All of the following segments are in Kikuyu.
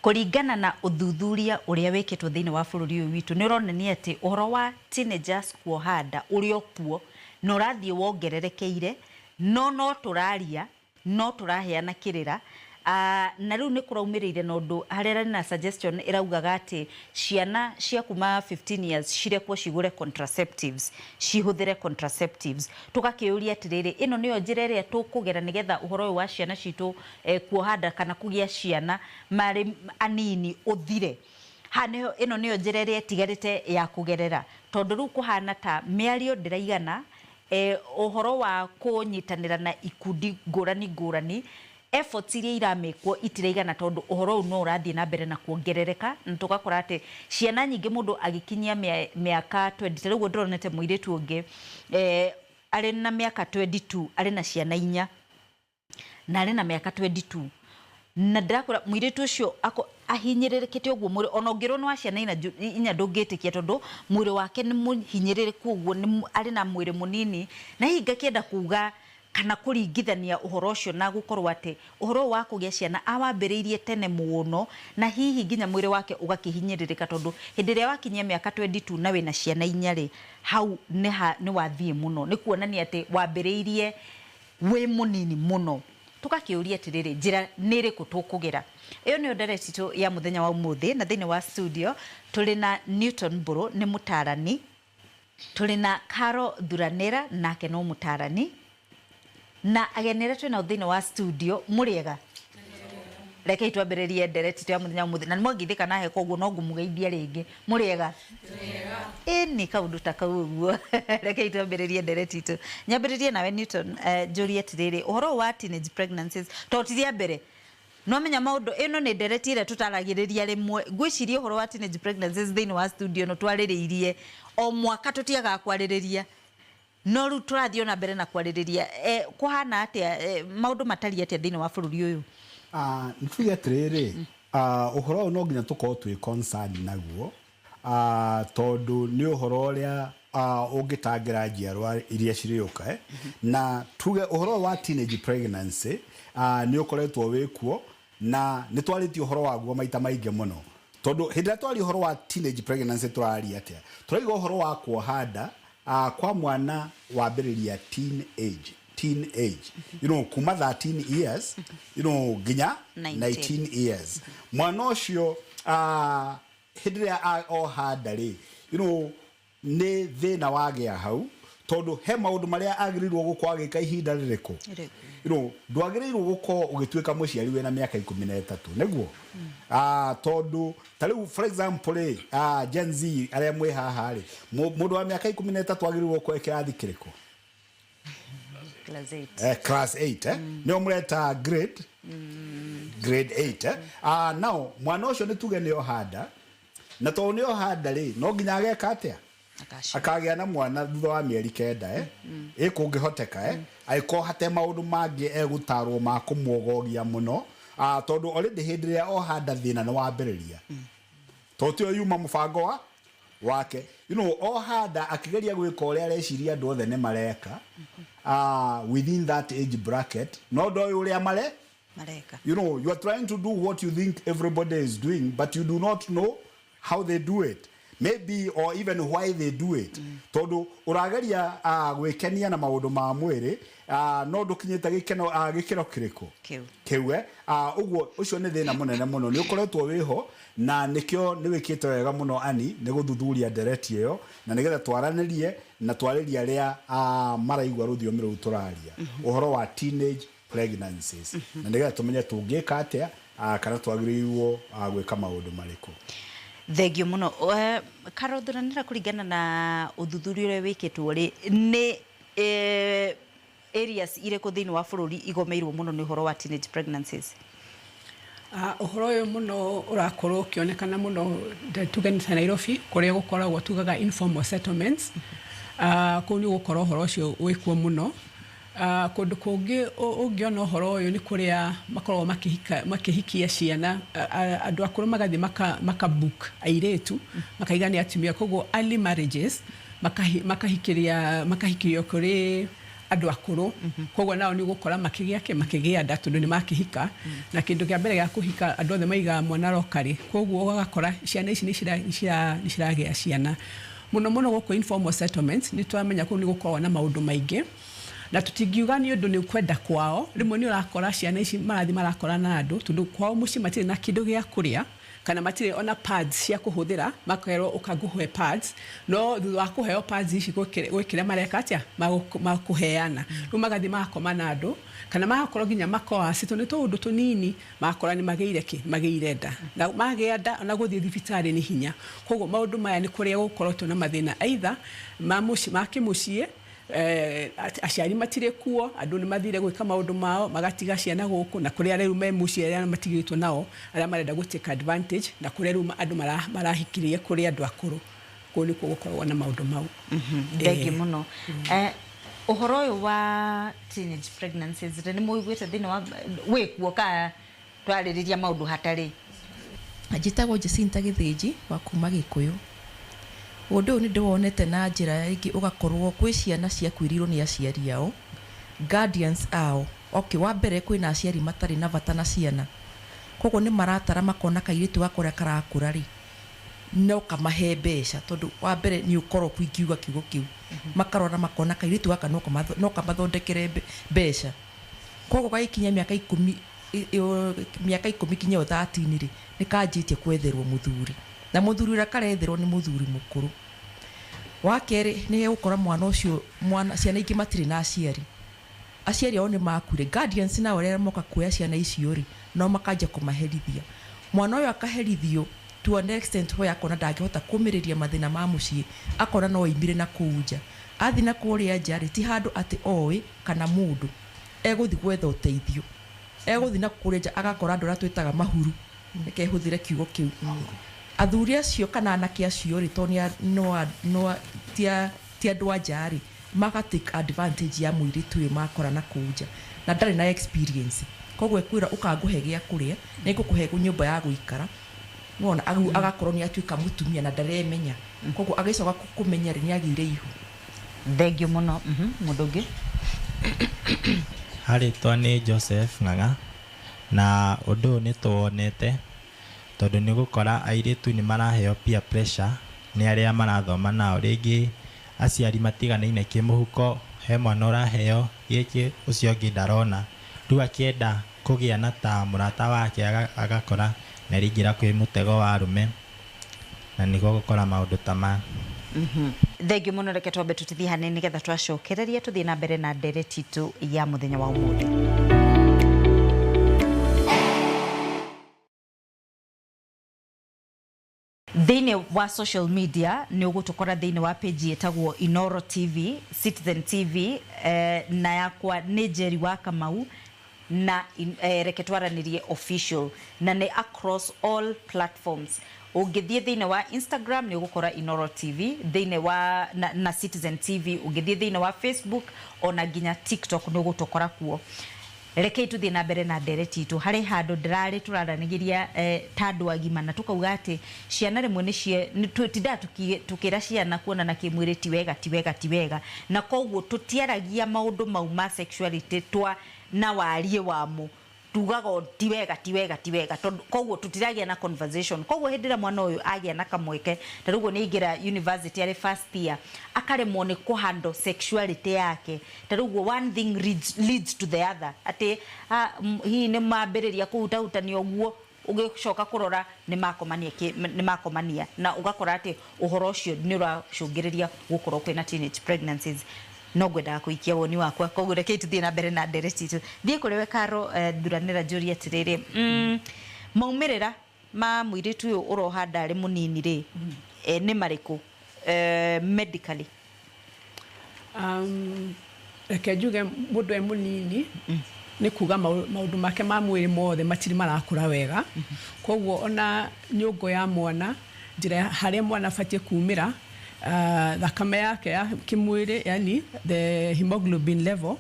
Kũringana na ũthuthuria ũrĩa wĩkĩtwo thĩinĩ wa bũrũri ũyũ witũ, nĩ ũronania atĩ ũhoro wa teenagers kuoha nda ũrĩ o kuo na ũrathiĩ wongererekeire, no no tũraria, no tũraheana kĩrĩra. Na rĩu nĩ kũraumĩrĩire na ũndũ harĩa arĩ na suggestion ĩraugaga atĩ ciana cia kuma 15 years cirekwo cigũre contraceptives, cihũthĩre contraceptives. Tũgakĩũria atĩrĩrĩ, ĩno nĩyo njĩra ĩrĩa tũkũgera nĩgetha ũhoro ũyũ wa ciana citũ kuoha nda kana kũgĩa ciana marĩ anini ũthire? Haha nĩho ĩno nĩyo njĩra ĩrĩa ĩtigarĩte ya kũgerera, tondũ rĩu kũhana ta mĩario ndĩraigana, ũhoro wa kũnyitanĩra na ikundi ngũrani ngũrani, efforts iria iramĩkwo itiraigana, tondũ ũhoro ũyũ no ũrathiĩ na mbere na kuongerereka, na tũgakora atĩ ciana nyingĩ mũndũ agĩkinyia mĩaka 20, ta rĩu ũguo ndĩronete mũirĩtu ũngĩ arĩ na mĩaka 22, arĩ na ciana inya na arĩ na mĩaka 22, na ndĩrakwĩra mũirĩtu ũcio ahinyĩrĩrĩkĩte ũguo mwĩrĩ, ona ũngĩrwo nĩ wa ciana inya ndũngĩtĩkia, tondũ mwĩrĩ wake nĩ mũhinyĩrĩrĩku ũguo, arĩ na mwĩrĩ mũnini. Na hihi ngakĩenda kuga kana kũringithania ũhoro ũcio na gũkorwo atĩ ũhoro ũyũ wa kũgĩa ciana awambĩrĩirie tene mũno, na hihi nginya mwĩrĩ wake ũgakĩhinyĩrĩrĩka, tondũ hĩndĩ ĩrĩa wakinyia mĩaka 22 na wĩna ciana inya rĩ, hau nĩ wathiĩ mũno, nĩ kuonania atĩ wambĩrĩirie wĩ mũnini mũno. Tũgakĩũria atĩrĩrĩ, njĩra nĩ ĩrĩkũ tũkũgera? Ĩyo nĩyo ndereti itũ ya mũthenya wa ũmũthĩ, na thĩinĩ wa studio tũrĩ na Newton Mbũrũ, nĩ mũtarani, tũrĩ na Caro Thuranĩra, nake no mũtarani, na ageni arĩa twĩnao thĩinĩ wa studio. Mũrĩega? Rekei twambĩrĩrie ndereti itũ ya mũthenya wa ũmũthĩ, na nĩ mwangithĩka na heka ũguo no ngũmũgeithia rĩngĩ. Mũrĩega? Ĩni kaũndũ ta kau ũguo. Rekei twambĩrĩrie ndereti itũ. Nyambĩrĩrie nawe Newton, njũrie atĩrĩrĩ, ũhoro ũyũ wa teenage pregnancies, tondũ ti rĩa mbere no menya maũndũ, ĩno nĩ ndereti ĩrĩa tũtaragĩrĩria rĩmwe. Ngwĩciria ũhoro wa teenage pregnancies thĩinĩ wa studio ĩno twarĩrĩirie o mwaka, tũtiagaga kwarĩrĩria, no rĩu tũrathiĩ ona mbere na kwarĩrĩria. Kũhana atĩa? Maũndũ matariĩ atĩa thĩinĩ wa bũrũri ũyũ? Nĩ tuge atĩrĩrĩ, ũhoro ũyũ no nginya tũkorwo twĩ concerned naguo, tondũ nĩ ũhoro ũrĩa ũngĩtangĩra njiarwa iria cirĩũka, eh? Na tuge ũhoro ũyũ wa teenage pregnancy nĩ ũkoretwo wĩkuo na nĩ twarĩtie ũhoro waguo maita maingĩ mũno, tondũ hĩndĩ ĩrĩa twaria ũhoro wa teenage pregnancy tũraria atĩa? Tũraiga ũhoro wa kuoha nda kwa mwana wambĩrĩria teen age, teen age kuma 13 years nginya 19. 19 years. Mwana ũcio hĩndĩ ĩrĩa oha nda rĩ, nĩ thĩna wagĩa hau, tondũ he maũndũ marĩa agĩrĩirwo gũkorwo agĩka ihinda rĩrĩkũ. Rĩrĩkũ. Ndwagĩrĩirwo gũkorwo ũgĩtuĩka mũciari wĩna mĩaka 13, nĩguo tondũ ta rĩu, for example rĩ, Gen Z arĩa mwĩ haha rĩ, mũndũ wa mĩaka 13 agĩrĩirwo gũkorwo e kĩrathi kĩrĩkũ? Class 8. Class 8, eh? Nĩo mũreta grade 8, eh? Now mwana ũcio nĩ tuge nĩ oha nda, na tondũ nĩ oha nda rĩ, no nginya ageka atĩa? Akaciara. Akagĩa na mwana thutha wa mĩeri 9, eh? Ĩ kũngĩhoteka, eh? Angĩkorwo hate maũndũ mangĩ egũtarwo ma kũmwogogia mũno, tondũ already hĩndĩ ĩrĩa oha nda thĩna nĩ wambĩrĩria, tondũ tiyo yuma mũbango wa wake. Oha nda akĩgeria gwĩka ũrĩa areciria andũ othe nĩ mareka within that age bracket, no ndoĩ ũrĩa mare mareka. You are trying to do what you think everybody is doing, but you do not know how they do it maybe, or even why they do it, tondũ ũrageria gwĩkenia na maũndũ ma mwĩrĩ, no ndũkinyĩte gĩkeno gĩkĩro kĩrĩkũ. Kĩu. Kĩu, eh? Ũguo ũcio nĩ thĩna mũnene mũno nĩ ũkoretwo wĩho, na nĩkĩo nĩ wĩkĩte wega mũno ani nĩ gũthuthuria ndereti ĩyo, na nĩgetha twaranĩrie na twarĩrie arĩa maraigua rũthiomi rũu tũraria ũhoro wa teenage pregnancies, na nĩgetha tũmenye tũngĩka atĩa, kana twagĩrĩirwo gwĩka maũndũ marĩkũ. Thengio mũno. Carol Thuranĩra, kũringana na ũthuthuria ũrĩa wĩkĩtwo rĩ, nĩ areas irĩkũ thĩinĩ wa bũrũri igomeirwo mũno nĩ ũhoro wa teenage pregnancies? Ũhoro ũyũ mũno ũrakorwo ũkĩonekana mũno tuge nĩ ta Nairobi, kũrĩa gũkoragwo tugaga informal settlements. Kũu nĩ ũgũkora ũhoro ũcio wĩkuo mũno. Kũndũ kũngĩ ũngĩona ũhoro ũyũ nĩ kũrĩa makoragwo makĩhika, makĩhikia ciana, andũ akũrũ magathiĩ maka book airĩtu makaiga nĩ atumia, koguo early marriages, makahikĩrio kũrĩ Andũ akũrũ koguo nao nĩ ũgũkora makĩgĩa kĩ makĩgĩa nda tondũ nĩ makĩhika, na kĩndũ kĩa mbere gĩa kũhika andũ othe maigaga mwana rokarĩ. Koguo ũgakora ciana ici nĩ ciragĩa ciana mũno mũno gũkũ informal settlements. Nĩ tũramenya kũu nĩ gũkoragwo na maũndũ maingĩ, na tũtingiuga nĩ ũndũ nĩ kwenda kwao. Rĩmwe nĩ ũrakora ciana ici marathiĩ marakora na andũ tondũ kwao mũciĩ matirĩ na kĩndũ gĩa kũrĩa kana matirĩ ona pads cia kũhũthĩra, makerwo ũka ngũhe pads, no thutha wa kũheo pads ici gwĩ kĩrĩa mareka atĩa makũheana. Rĩu magathiĩ magakoma na andũ kana magakorwo nginya makoasi tondũ nĩ tũũndũ tũnini, magakora nĩ magĩire kĩ magĩire nda, na magĩa nda ona gũthiĩ thibitarĩ nĩ hinya. Koguo maũndũ maya nĩ kũrĩa gũkoretwo na mathĩna either ma mũciĩ ma kĩmũciĩ, aciari matirĩ kuo, andũ nĩ mathire gwĩka maũndũ mao magatiga ciana gũkũ, na kũrĩa rĩu me mũciĩ arĩa matigĩtwo nao arĩa marenda gũ take advantage, na kũrĩa rĩu andũ marahikirie kũrĩ andũ akũrũ, kũu nĩkuo gũkoragwo na maũndũ mau. Thengiũ mũno. Ũhoro ũyũ wa teenage pregnancies rĩ, nĩ mũiguĩte thĩinĩ wa wĩkuo ka twarĩrĩria maũndũ hatarĩ? Njĩtagwo Jacinta Gĩthĩnji wa kuma Gĩkũyũ. Ũndũ ũyũ nĩ ndĩwonete na njĩra ĩngĩ, ũgakorwo kwĩ ciana ciakuĩrĩirwo nĩ aciari ao, guardians ao. Okay, wa mbere kwĩna aciari matarĩ na bata na ciana, koguo nĩ maratara makona kairĩtu gaka ũrĩa karakũra rĩ, no kamahe mbeca, tondũ wa mbere nĩ ũkoroku ingiuga kiugo kĩu. Makarora makona kairĩtu gaka no kamathondekere mbeca, koguo gagĩkinya mĩaka 10, mĩaka 10 kinya ĩyo 13 rĩ, nĩ kanjĩtie kwetherwo mũthuri, na mũthuri ũrĩa karetherwo nĩ mũthuri mũkũrũ. Wa kerĩ nĩ gũkora mwana ũcio, mwana ciana ingĩ matirĩ na aciari, aciari ao nĩ makuire. Guardians nao arĩa moka kuoya ciana icio rĩ, no makanjia kũmaherithia. Mwana ũyũ akaherithio to an extent where akona ndangĩhota kũmĩrĩria mathĩna ma mũciĩ, akona no aimire na kũu nja. Athiĩ na kũrĩa nja rĩ, ti handũ atĩ oĩ kana mũndũ egũthiĩ gwetha ũteithio, egũthiĩ na kũrĩa nja agakora andũ arĩa twĩtaga mahuru, reke hũthĩre kiugo kĩu, athuri acio kana anake acio rĩ, tondũ no ti andũ a nja rĩ, maka take advantage ya mũirĩtu ũyũ makora na kũu nja na ndarĩ na experience. Koguo ekwĩra ũkangũhe gĩa kũrĩa, nĩ ngũkũhe nyũmba ya gũikara. Nĩwona agakorwo nĩ atuĩka mũtumia na ndaremenya, koguo agĩcoka kũmenya rĩ, nĩ agĩire ihu. Thengiũ mũno. Mũndũ ũngĩ? Harĩtwa nĩ Joseph Ng'ang'a, na ũndũ ũyũ nĩ tũwonete tondũ nĩ gũkora airĩtu nĩ maraheo peer pressure nĩ arĩa marathoma nao. Rĩngĩ aciari matiganaine kĩmũhuko, he mwana ũraheo gĩkĩ, ũcio ũngĩ ndarona, rĩu akĩenda kũgĩa na ta mũrata wake agakora nĩ araingĩra kwĩ mũtego wa arũme, na nĩguo gũkora maũndũ ta maya. Thengiũ mũno. Reke twambe tũtithie hanini nĩgetha twacokereria tũthiĩ na mbere na ndereti itũ ya mũthenya wa ũmũthĩ. Thĩinĩ wa social media nĩ ũgũtũkora thĩinĩ wa page ĩtagwo Inoro TV, Citizen TV, na yakwa nĩ Njeri wa Kamau na Reke Twaranĩrie Official, na nĩ across all platforms. Ũngĩthiĩ thĩinĩ wa Instagram nĩ ũgũkora Inoro TV thĩinĩ wa na Citizen TV. Ũngĩthiĩ thĩinĩ wa Facebook ona nginya TikTok nĩ ũgũtũkora kuo. Rekei tuthiĩ na mbere na ndereti itũ. Harĩ handũ ndĩrarĩ tũraranĩgĩria ta andũ agima na tũkauga atĩ ciana rĩmwe nĩ tũtindaga tũkĩra ciana kuonana kĩmwĩrĩ ti wega, ti wega, ti wega, na koguo tũtiaragia maũndũ mau ma sexuality twa na wariĩ wamo, tugaga o ti wega, ti wega, ti wega, tondũ koguo tũtiragĩa na conversation. Koguo hĩndĩ ĩrĩa mwana ũyũ agĩa na kamweke ta rĩu nĩ aingĩra university arĩ first year, akaremwo nĩ kũhandle sexuality yake, ta rĩu one thing leads to the other, atĩ hihi nĩ mambĩrĩria kũhutahutania ũguo, ũgĩcoka kũrora nĩ makomania nĩ makomania, na ũgakora atĩ ũhoro ũcio nĩ ũracũngĩrĩria gũkorwo kwĩna teenage pregnancies. No ngwendaga kũikia woni wakwa, koguo rekei tũthiĩ na mbere na ndereti itũ. Thiĩ kũrĩ we Karo, thuranĩra njũrie atĩrĩrĩ, maumĩrĩra ma mũirĩtu ũyũ ũroha nda arĩ mũnini rĩ, nĩ marĩkũ medically? Reke njuge mũndũ e mũnini nĩ kuga maũndũ make ma mwĩrĩ mothe matirĩ marakũra wega. Koguo ona nyũngũ ya mwana, njĩra harĩa mwana abatiĩ kumĩra, thakame yake ya kĩmwĩrĩ, yani the hemoglobin level,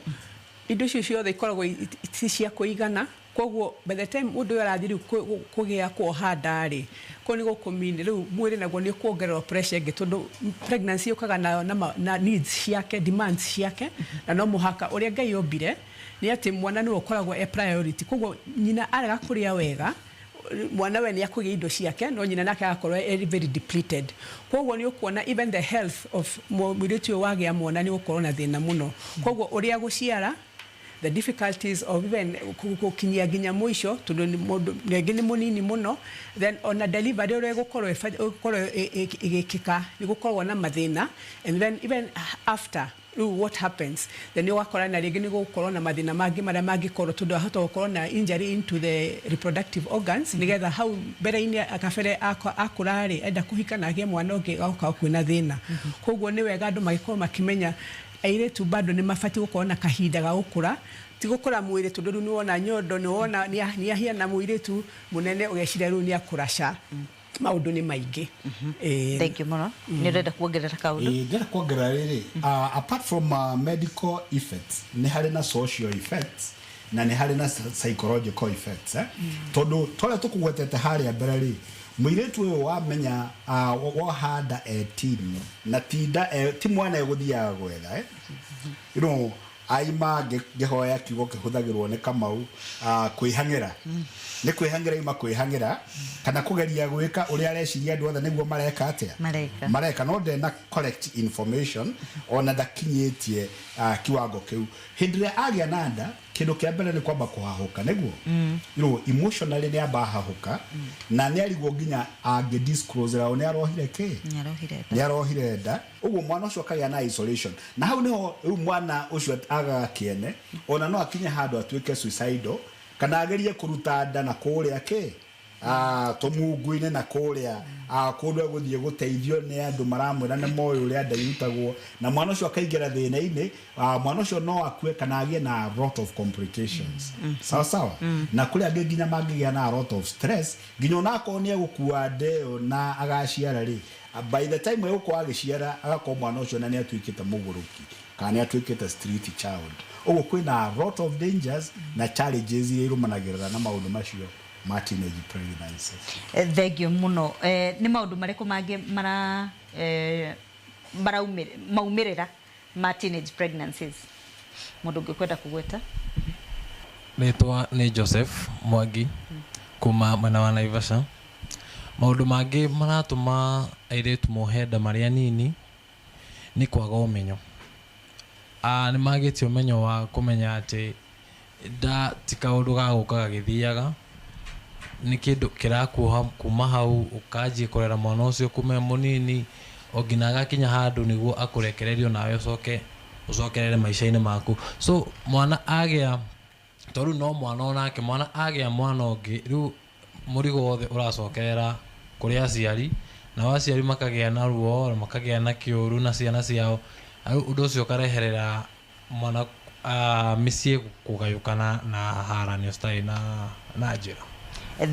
indo icio ciothe ikoragwo ti cia kũigana. Koguo by the time mũndũ ũyũ arathiĩ rĩu kũgĩa kuoha nda rĩ, kũu nĩ gũkũmini rĩu mwĩrĩ naguo nĩ ũkuongererwo pressure ĩngĩ, tondũ pregnancy yũkaga na needs ciake, demands ciake, na no mũhaka ũrĩa Ngai ombire nĩ atĩ mwana nĩwe ũkoragwo e priority. Koguo nyina arega kũrĩa wega, mwana we nĩ akũgĩa indo ciake, no nyina nake agakorwo e very depleted. Koguo nĩ ũkuona even the health of mũirĩtu ũyũ wagĩa mwana nĩ gũkorwo na thĩna mũno. Koguo ũrĩa gũciara, the difficulties of even gũkinyia nginya mũico, tondũ nĩ mũndũ rĩngĩ nĩ mũnini mũno, then ona delivery ũrĩa ĩgũkorwo ĩgĩkĩka nĩ gũkoragwo na mathĩna. And then even after rĩu what happens then, ũgakora na rĩngĩ nĩ gũgũkorwo na mathĩna mangĩ marĩa mangĩkorwo, tondũ ahota gũkorwo na injury into the reproductive organs, nĩgetha hau mbere-inĩ kabere akũra rĩ, enda kũhika na agĩe mwana ũngĩ, agoka kwĩna thĩna. Koguo nĩ wega andũ magĩkorwo makĩmenya airĩtu bado nĩ mabatiĩ gũkorwo na kahinda ga gũkũra, ti gũkũra mwĩrĩ, tondũ rĩu nĩwona nyondo, nĩwona nĩ ahiana mũirĩtu mũnene, ũgeciria rĩu nĩ akũra. Ca maũndũ nĩ maingĩ. Thank you mũno. Nĩ ũrenda kuongerera kaũndũ? Ĩĩ, ndĩrenda kuongerera rĩrĩ, apart from medical effects, nĩ harĩ na social effects na nĩ harĩ na psychological effects, eh? Tondũ twarĩa tũkũgwetete harĩa mbere rĩ, mũirĩtu ũyũ wamenya wohanda 18 na tinda ti mwana egũthiaga gwetha, eh? Aima ngĩhoya kiugo kĩhũthagĩrwo nĩ Kamau, kwĩhang'ĩra, nĩ kwĩhang'ĩra, ima kwĩhang'ĩra kana kũgeria gwĩka ũrĩa areciria andũ othe nĩguo mareka atĩa. Mareka. Mareka, no ndena correct information, ona ndakinyĩtie kiwango kĩu. Hĩndĩ ĩrĩa agĩa na nda, kĩndũ kĩa mbere nĩ kwamba kũhahũka, nĩguo emotionally nĩ amba ahahũka, na nĩ arigwo nginya angĩ disclose rao nĩ arohire kĩ. Nĩarohire nda. Nĩ arohire nda. Ũguo mwana ũcio akagĩa na isolation, na hau nĩho rĩu mwana ũcio agaga kĩene, ona no akinye handũ atuĩke suicidal kana agerie kũruta nda na kũrĩa kĩ tũmungu-inĩ na kũrĩa kũndũ egũthiĩ gũteithio nĩ andũ maramwĩra nĩ moĩ ũrĩa nda irutagwo, na mwana ũcio akaingĩra thĩna-inĩ. Mwana ũcio no akue kana agĩe na a lot of complications, sawa sawa, na kũrĩ angĩ nginya mangĩgĩa na a lot of stress, nginya onakorwo nĩ egũkua nda ĩyo na agaciara rĩ, by the time egũkorwo agĩciara, agakorwo mwana ũcio na nĩ atuĩkĩte mũgũrũki kana nĩ atuĩkĩte street child. Ũguo kwĩna a lot of dangers na challenges iria irũmanagĩrĩra na maũndũ macio ma teenage pregnancy. Thank you mũno. Nĩ maũndũ marĩkũ mangĩ mara maraumĩrĩra ma teenage pregnancies mũndũ ũngĩkwenda kũgweta? Rĩtwa nĩ Joseph Mwangi kuma mwena wa Naivasha. Maũndũ mangĩ maratũma airĩtu mohe nda marĩ anini nĩ kwaga ũmenyo. Nĩ magĩte ũmenyo wa kũmenya atĩ nda ti kaũndũ ga gũka gagĩthiaga, nĩ kĩndũ kĩrakuoha kuma hau ũkanjia kũrera mwana ũcio kuma e mũnini o nginya agakinya handũ nĩguo akũrekererio nawe ũcoke ũcokerere maica-inĩ maku. So mwana agĩa, tondũ rĩu no mwana onake, mwana agĩa mwana ũngĩ, rĩu mũrigo wothe ũracokerera kũrĩ aciari, nao aciari makagĩa na ruo na makagĩa na kĩũru na ciana ciao. Rĩu ũndũ ũcio ũkareherera mwana mĩciĩ kũgayũkana na haranio citarĩ na njĩra.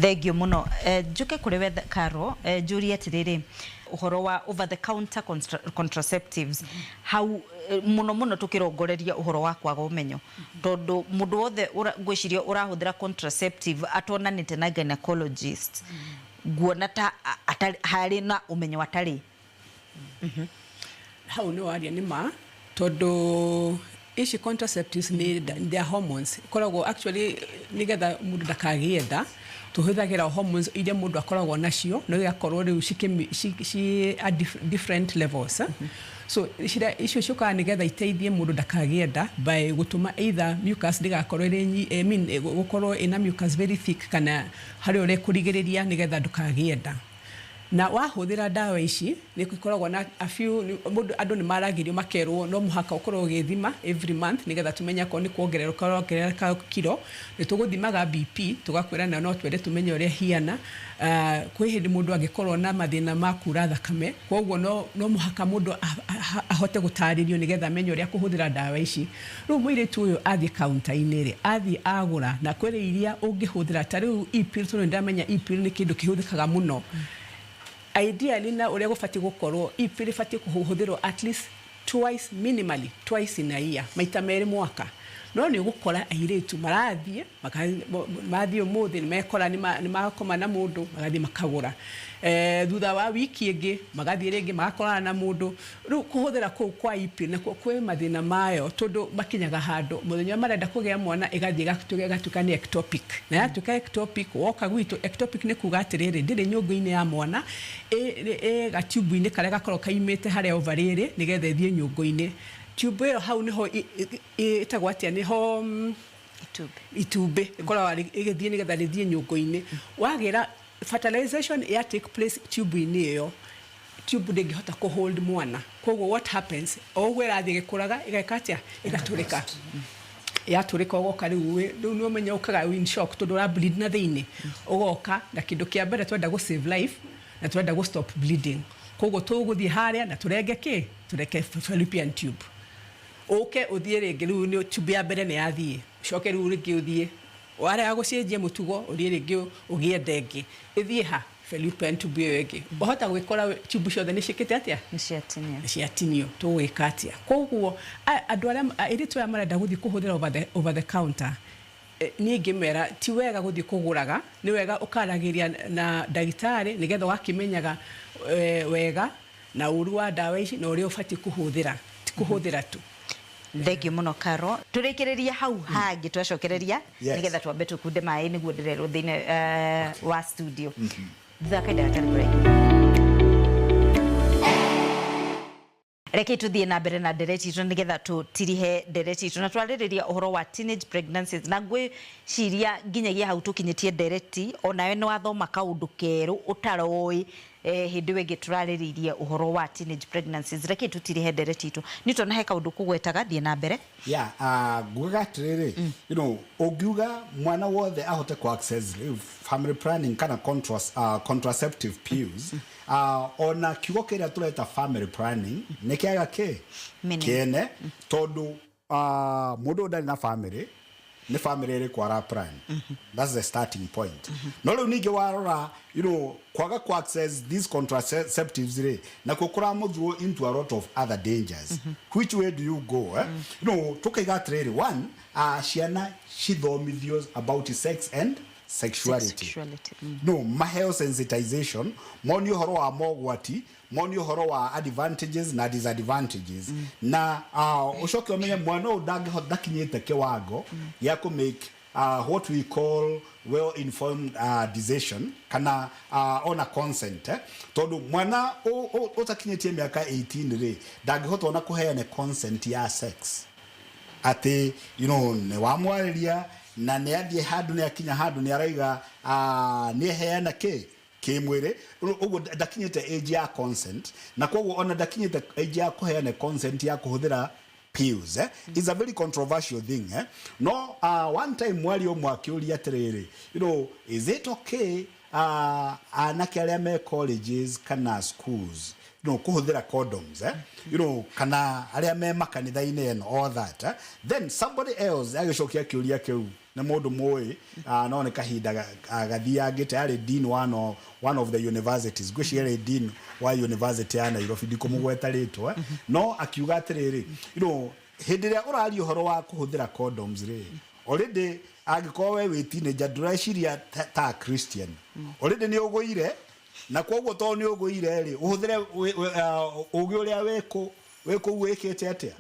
Thank you mũno. Njũke kũrĩ we Caro, njũrie atĩrĩrĩ, ũhoro wa over the counter contraceptives hau, mũno mũno tũkĩrongoreria ũhoro wa kwaga ũmenyo, tondũ mũndũ wothe ngwĩciria ũrahũthĩra contraceptive atonanĩte na gynecologist, nguona ta harĩ na ũmenyo atarĩ. Hau nĩ waria nĩ ma, tondũ ici contraceptives nĩ they are hormones ikoragwo actually nĩgetha mũndũ ndakagĩe nda. Tũhũthagĩra hormones iria mũndũ akoragwo nacio, no igakorwo rĩu ci at different levels, eh? So icio ciũkaga nĩgetha iteithie mũndũ ndakagĩe nda by gũtũma either mucus ndĩgakorwo ĩrĩ I mean, gũkorwo ĩna mucus very thick, kana harĩ ũrĩa ĩkũrigĩrĩria nĩgetha ndũkagĩe nda. Na wahũthĩra ndawa ici nĩ gũkoragwo na a few mũndũ, andũ nĩ maragĩrio makerwo no mũhaka ũkorwo ũgĩthima every month nĩgetha tũmenye akorwo nĩ kuongerereka ũrongerereka kiro. Nĩ tũgũthimaga BP, tũgakwĩra na no twende tũmenye ũrĩa hiana. Kwĩ hĩndĩ mũndũ angĩkorwo na mathĩna ma kura thakame, koguo no mũhaka mũndũ ahote gũtarĩrio nĩgetha amenye ũrĩa kũhũthĩra ndawa ici. Rĩu mũirĩtu ũyũ athiĩ kaunta-inĩ rĩ, athiĩ agũra, na kwĩrĩ iria ũngĩhũthĩra ta rĩu e-pill, tondũ nĩndamenya e-pill nĩ kĩndũ kĩhũthĩkaga mũno. Ideally, na ũrĩa gũbatiĩ gũkorwo, e-pill ĩbatiĩ kũhũthĩrwo at least twice, minimally twice in a year, maita merĩ mwaka. No nĩ ũgũkora airĩtu marathiĩ mathiĩ ũmũthĩ nĩmekora nĩmakoma na mũndũ, magathiĩ makagũra. Thutha wa wiki ĩngĩ magathiĩ rĩngĩ magakorana na mũndũ. Rĩu kũhũthĩra kũu kwa ipi nakuo kwĩ mathĩna mayo, tondũ makinyaga handũ mũthenya ũrĩa marenda kũgĩa mwana ĩgathiĩ ĩgatuĩka nĩ ectopic. Na yatuĩka ectopic, woka gwitũ, ectopic nĩ kuga atĩrĩrĩ, ndĩrĩ nyũngũ-inĩ ya mwana, ĩ gatube-inĩ karĩa gakoragwo kaimĩte harĩa ovary ĩrĩ nĩgetha ĩthiĩ nyũngũ-inĩ. Tube ĩyo hau nĩho ĩtagwo atĩa, nĩho itumbĩ ĩkoragwo ĩgĩthiĩ nĩgetha rĩthiĩ nyũngũ-inĩ. Wagĩra fertilization ya take place tube-inĩ ĩyo, tube ndĩngĩhota kũ hold mwana. Koguo what happens, o ũguo ĩrathiĩ ĩgĩkũraga, ĩgeka atĩa, ĩgatũrĩka. Yatũrĩka ũgoka rĩu rĩu nĩ ũmenya ũkaga in shock, tondũ ũra bleed na thĩinĩ. Ũgoka na kĩndũ kĩa mbere twenda gũ save life na twenda gũ stop bleeding. Koguo tũgũthiĩ harĩa na tũrenge kĩ, tũreke fallopian tube. Ũke ũthiĩ rĩngĩ, rĩu nĩ tube ya mbere nĩ yathiĩ, ũcoke rĩu rĩngĩ ũthiĩ warega gũcenjia mũtugo, ũthiĩ rĩngĩ ũgĩe nda ĩngĩ, ĩthiĩ ha fallopian tube ĩyo ĩngĩ. Wahota gwĩkora tube ciothe nĩ ciĩkĩte atĩa, nĩ ciatinio. Tũgwĩka atĩa? Koguo andũ arĩa airĩtu aya marenda gũthiĩ kũhũthĩra over the counter, niĩ ngĩmera ti wega gũthiĩ kũgũraga, nĩ wega ũkaragĩria na ndagĩtarĩ nĩgetha ũgakĩmenyaga wega na ũru wa ndawa ici na ũrĩa ũbatiĩ kũhũthĩra, ti kũhũthĩra tu. Thank you mũno Caro. Tũrĩkĩrĩria hau hangĩ twacokereria nĩgetha twambe tũkunde maĩ nĩguo ndĩrerwo thĩinĩ wa studio. Thutha kahinda gatarĩ kũraihu. Reke tuthiĩ na mbere na ndereti itũ nĩgetha tũtirihe ndereti itũ na twarĩrĩria ũhoro wa teenage pregnancies, na ngwĩciria nginyagia hau tũkinyĩtie ndereti onawe nĩ wathoma kaũndũ kerũ ũtaroĩ hĩndĩ ĩyo ĩngĩ tũrarĩrĩirie ũhoro wa teenage pregnancies. Reke tũtirihe ndereti itũ nĩ tona he kaũndũ kũgwetaga, thiĩ na mbere. Yeah, ngugaga atĩrĩrĩ, you know, ũngiuga mwana wothe ahote ku access family planning kana contraceptive pills, ona kiugo kĩrĩa tũreta family planning nĩ kĩaga kĩ kĩene, tondũ mũndũ ndarĩ na family, nĩ family ĩrĩkũ ara plan. That's the starting point. No rĩu ningĩ warora, you know, kwaga ku access these contraceptives rĩ, nakuo kũramũthrow into a lot of other dangers. Which way do you go? You know, tũkaiga atĩrĩrĩ, one, ciana cithomithio about sex and sexuality. No, maheo sensitization, moni ũhoro wa mogwati, moni ũhoro wa advantages na disadvantages. Na ũcoke ũmenye mwana ũyũ ndangĩhota, ndakinyĩte kĩwango gĩa kũ make what we call well informed decision kana ona consent, Tondũ mwana ũtakinyĩtie mĩaka 18 rĩ, ndangĩhota ona kũheana consent ya sex. Atĩ, you know, nĩ wamwarĩria na nĩ athiĩ handũ, nĩ akinya handũ nĩ araiga nĩ eheana kĩ kĩmwĩrĩ, ũguo ndakinyĩte age ya consent, na koguo ona ndakinyĩte age ya kũheana consent ya kũhũthĩra pills. It's a very controversial thing. No one time mwari ũmwe akĩũria atĩrĩrĩ, you know, is it okay anake arĩa me colleges kana schools, you know, kũhũthĩra condoms, you know, kana arĩa me makanitha-inĩ and all that, Then somebody else agĩcokia kĩũria kĩu nĩ mũndũ mũĩ, no nĩ kahinda gathiangĩte, arĩ dean one of the universities, ngwĩciria arĩ dean wa university ya Nairobi, ndikũmũgweta rĩtwa, no akiuga atĩrĩrĩ, you know, hĩndĩ ĩrĩa ũraria ũhoro wa kũhũthĩra condoms rĩ, already angĩkorwo we wĩ teenager ndũreciria ta Christian, already nĩ ũgũire, na koguo tondũ nĩ ũgũire rĩ, ũhũthĩre ũgĩ ũrĩa wĩ kũu wĩkĩte atĩa,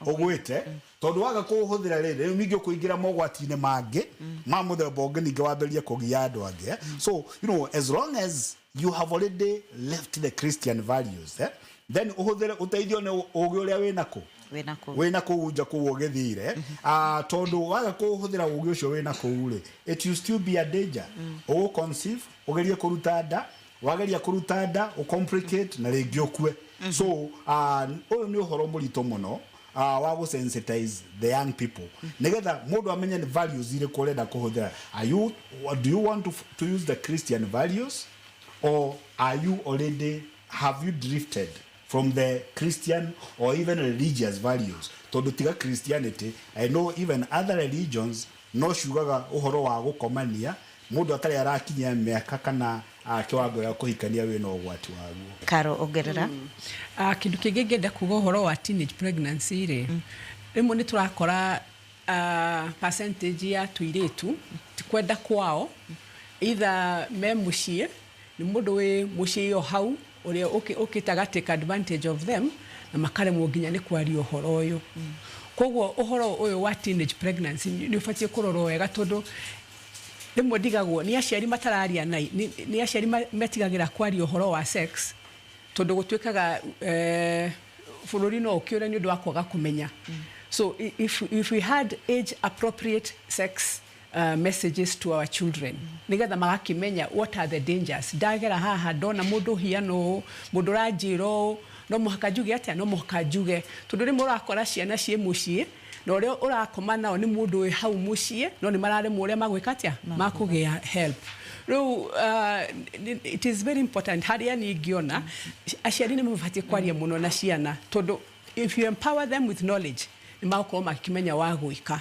ũgwĩte, tondũ waga kũũhũthĩra rĩ, rĩu ningĩ ũkũingĩra mogwati-inĩ mangĩ ma mũthemba ũngĩ, ningĩ wambĩrĩrie kũgia andũ angĩ. So, you know, as long as you have already left the Christian values, then ũhũthĩre ũteithio nĩ ũgĩ ũrĩa wĩna kũ wĩna kũu nja kũu ũgĩthire, tondũ waga kũhũthĩra ũgĩ ũcio wĩna kũu rĩ, it will still be a danger. Ũgũ conceive, ũgerie kũruta nda, wageria kũruta nda, ũcomplicate na rĩngĩ ũkue. So ũyũ nĩ ũhoro mũritũ mũno wa gũ sensitize the young people nĩgetha mũndũ amenye nĩ values irĩkũ ũrenda kũhũthĩra. Do you want to use the Christian values, or are you already, have you drifted from the Christian or even religious values? Tondũ tiga Christianity, I know even other religions no ciugaga ũhoro wa gũkomania mũndũ atarĩ arakinyia mĩaka kana kĩwango gĩa kũhikania wĩna ũgwati waguo. Caro, ongerera. Kĩndũ kĩngĩ ngĩenda kuga ũhoro wa teenage pregnancy rĩ, rĩmwe nĩ tũrakora Percentage ya tũirĩtu ti kwenda kwao, either me mũciĩ nĩ mũndũ wĩ mũciĩ o hau ũrĩa ũkĩtaga take advantage of them, na makaremwo nginya nĩ kwaria ũhoro ũyũ. Koguo ũhoro ũyũ wa teenage pregnancy nĩ ũbatiĩ kũrorwo wega, tondũ rĩmwe ndigagwo nĩ aciari matararia na nĩ aciari metigagĩra kwaria ũhoro wa sex, tondũ gũtuĩkaga bũrũri no ũkĩũre nĩ ũndũ wa kwaga kũmenya. So if we had age appropriate sex messages to our children, nigetha magakĩmenya what are the dangers, ndagera haha ndona mũndũ hiana ũũ, mũndũ ũranjĩra ũũ, no mũhaka njuge atĩa, no mũhaka njuge, tondũ rĩmwe ũrakora ciana ciĩ mũciĩ na ũrĩa ũrakoma nao nĩ mũndũ wĩ hau mũciĩ, no nĩ mararemwo ũrĩa magwĩka atĩa, makũgĩa help. Rĩu it is very important harĩa niĩ ingĩona aciari nĩ mabatiĩ kwaria mũno na ciana, tondũ if you empower them with knowledge, nĩ magũkorwo makĩmenya wa gwĩka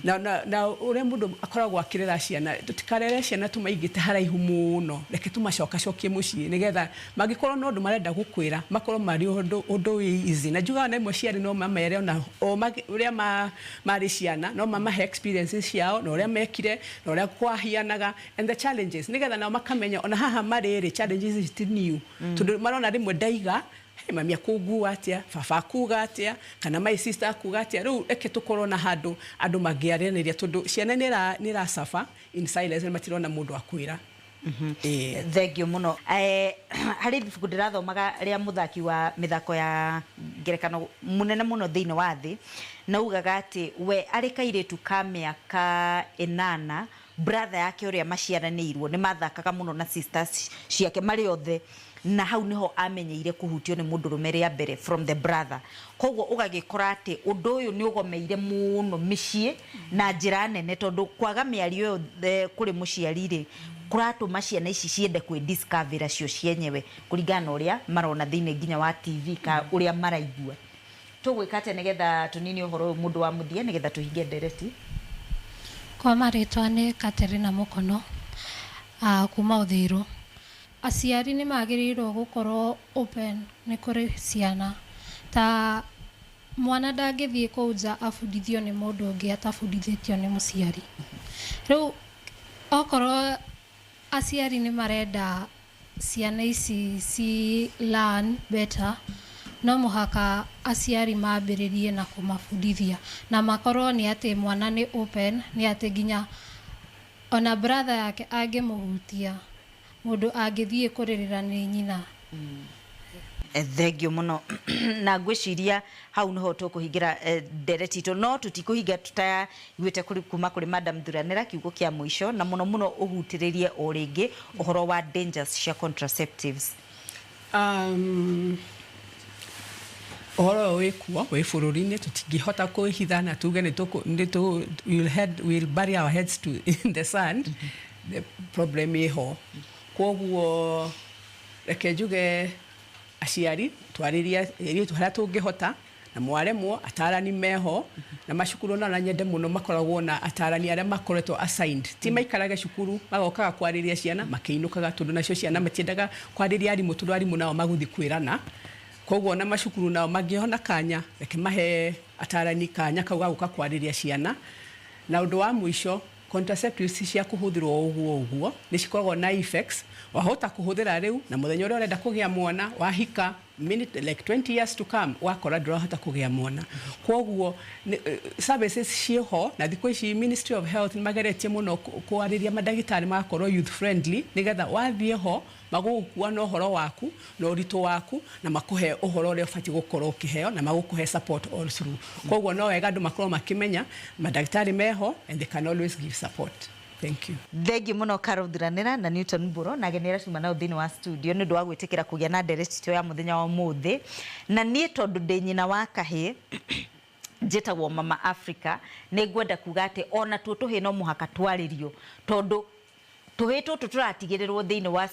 na ũrĩa mũndũ akoragwo akĩrera ciana. Tũtikarere ciana tũmaigĩte haraihu mũno, reke tũmacokacokie mũciĩ, nĩgetha mangĩkorwo na ũndũ marenda gũkwĩra, makorwo marĩ ũndũ wĩ easy. Na njugaga na imwe ciarĩ no mamere ona o ũrĩa marĩ ciana, no mamahe experiences ciao na ũrĩa mekire na ũrĩa kwahianaga and the challenges, nĩgetha nao makamenya ona haha marĩ rĩ, challenges ici ti new, tondũ marona rĩmwe ndaiga, "Hey, mami akũngua atĩa, baba akuga atĩa, kana my sister akuga atĩa?" Rĩu reke tũkorwo na handũ andũ mangĩaranĩria, tondũ ciana nĩ iracaba in silence na matirona mũndũ akwĩra. Ĩĩ. Thengio mũno. Harĩ ibuku ndĩrathomaga rĩa mũthaki wa mĩthako ya ngerekano mũnene mũno thĩinĩ wa thĩ, na ugaga atĩ we arĩ kairĩtu ka mĩaka 8, brother yake ũrĩa maciaranĩirwo nĩ mathakaga mũno na sisters ciake marĩ othe, na hau niho amenyeire kũhutio nĩ mũndũrũme rĩa mbere from the brother. Koguo ũgagĩkora atĩ ũndũ ũyũ nĩ ũgomeire mũno mĩciĩ na njĩra nene, tondũ kwaga mĩario ĩyo kũrĩ mũciari rĩ, kũratũma ciana ici ciende kwĩ-discover cio cienyewe kũringana na ũrĩa marona thĩinĩ nginya wa TV ka ũrĩa maraigua. Tũgwĩka atĩa nĩgetha tũnini ũhoro ũyũ, mũndũ wa mũthia, nĩgetha tũhinge ndereti? Kwa marĩtwa nĩ Katerina Mũkono, kuma Ũthiru. Aciari nĩ magĩrĩirwo gũkorwo open nĩ kũrĩ ciana, ta mwana ndangĩthiĩ kũu nja abundithio nĩ mũndũ ũngĩ atabundithĩtio nĩ mũciari. Rĩu okorwo aciari nĩ marenda ciana ici ci learn better, no mũhaka aciari mambĩrĩrie na kũmabundithia, na makorwo nĩ atĩ mwana nĩ open, nĩ atĩ nginya ona brother yake angĩmũhutia, mũndũ angĩthiĩ kũrĩrĩra nĩ nyina. Thengio mũno, na ngwĩciria hau niho tũkũhingĩra ndereti itũ, no tũtikũhinga tũtaiguĩte kuma kũrĩ Madam Thuranĩra kiugo kĩa mũico, na mũno mũno ũhutĩrĩrie o rĩngĩ ũhoro wa dangers cia contraceptives. Ũhoro ũyũ wĩ kuo wĩ bũrũri-inĩ, tũtingĩhota kwĩhitha na tuge nĩ tũkũ nĩ tũ we'll bury our heads in the sand. The problem ĩho, koguo reke njuge aciari twarĩrie airĩtu harĩa tũngĩhota, na mwaremwo, atarani meho na macukuru, na nyende mũno makoragwo na atarani arĩa makoretwo assigned, ti maikarage cukuru magokaga kwarĩria ciana makĩinũkaga, tondũ nacio ciana matiendaga kwarĩria arimũ, tondũ arimũ nao magũthiĩ kwĩrana. Koguo ona macukuru nao mangĩona kanya, reke mahe atarani kanya kau ga gũka kwarĩria ciana. Na ũndũ wa mũico, contraceptives cia kũhũthĩrwo ũguo ũguo nĩ cikoragwo na effects. Wahota kũhũthĩra rĩu, na mũthenya ũrĩa ũrenda kũgĩa mwana, wahika, minute like 20 years to come, wakora ndũrahota kũgĩa mwana. Koguo services ciĩho, na thikũ ici Ministry of Health nĩ mageretie mũno kwarĩria mandagĩtarĩ magakorwo youth friendly, nĩgetha wathiĩ ho magũgũkua na ũhoro waku na ũritũ waku, na makũhe ũhoro ũrĩa ũbatiĩ gũkorwo ũkĩheo, na magũkũhe support all through. Koguo no wega andũ makorwo makĩmenya mandagĩtarĩ meho and they can always give support. Thank you. Thengiũ mũno, Carol Thuranĩra na Newton Mbũro, na ageni arĩa tuma nao thĩinĩ wa studio, nĩ ũndũ wa gwĩtĩkĩra kũgĩa na ndereti itũ ya mũthenya wa ũmũthĩ. Na niĩ tondũ ndĩ nyina wa kahĩĩ njĩtagwo Mama Africa, nĩ ngwenda kuga atĩ ona tuo tũhĩĩ no mũhaka twarĩrio, tondũ Tũhĩĩ tũtũ tũratigĩrĩrwo thĩinĩ wa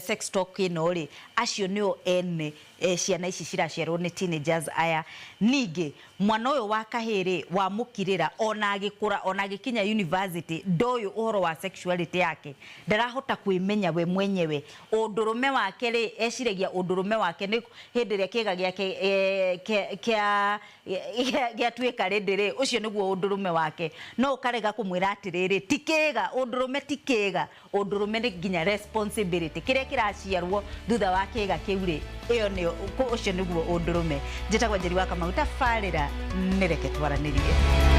sex talk ĩno rĩ, acio nĩo ene ciana ici ciraciarwo nĩ teenagers aya. Ningĩ mwana ũyũ wa kahĩĩ rĩ, wamũkirĩra ona agĩkũra, ona agĩkinya university, ndoĩ ũhoro wa sexuality yake, ndarahota kwĩmenya we mwenyewe. Ũndũrũme wake rĩ, eciragia ũndũrũme wake nĩ hĩndĩ ĩrĩa kĩga gĩake gĩatuĩka rĩndĩ rĩ, ũcio nĩguo ũndũrũme wake. No ũkarega kũmwĩra atĩrĩrĩ, ti kĩga, ũndũrũme ti kĩga, ũndũrũme nĩ nginya responsibility. Kĩrĩa kĩraciarwo thutha wa kĩga kĩu rĩ, ĩyo nĩyo, ũcio nĩguo ũndũrũme. Njĩtagwo Njeri wa Kamau, tabarĩra nĩ Reke Twaranĩrie.